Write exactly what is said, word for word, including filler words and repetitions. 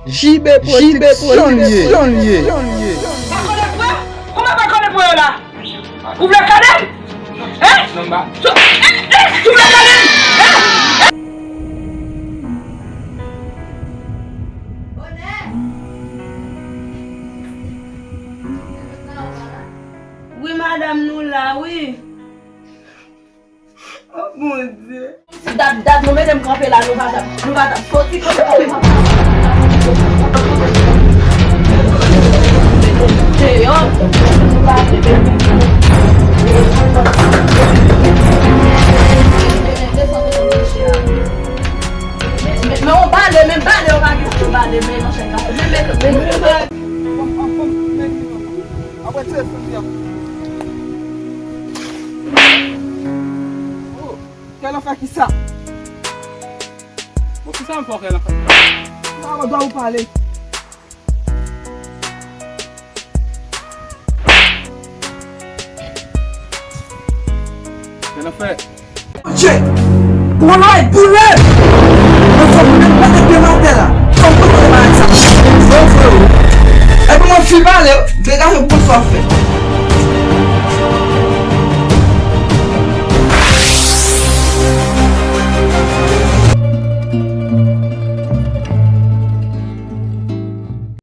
J B Pwodiksyon l ye. Pa kole pou yo? Kòman pa kole pou yo la? Ou vle kale m? Hein? Sou- hein? Hein? Ou vle kale m? Hein? Wi, madanm, nou la, wi. Oh, Bondye. Si dat, dat, nou mete m kanpe la, nou pa t ap, nou pa t ap soti kanpe. Deyò, nou pa vle. Men, men, men on bale, men bale, yo pa gen pou bale, men nan chèn la. Men, men, men, men. Apre telefòn li an. Oh, kè l ap fè kisa? Bon, kisa m fè w kè l ap fè? Sa w dwa ou pale. Kè l ap fè. Dje! Ou konn bagay boule! Mwen fò mwen mete pye m atè la. Fò mwen konn bagay sa. Bon, frero. Epi mwen fi pale, degaje w pou sa w fè.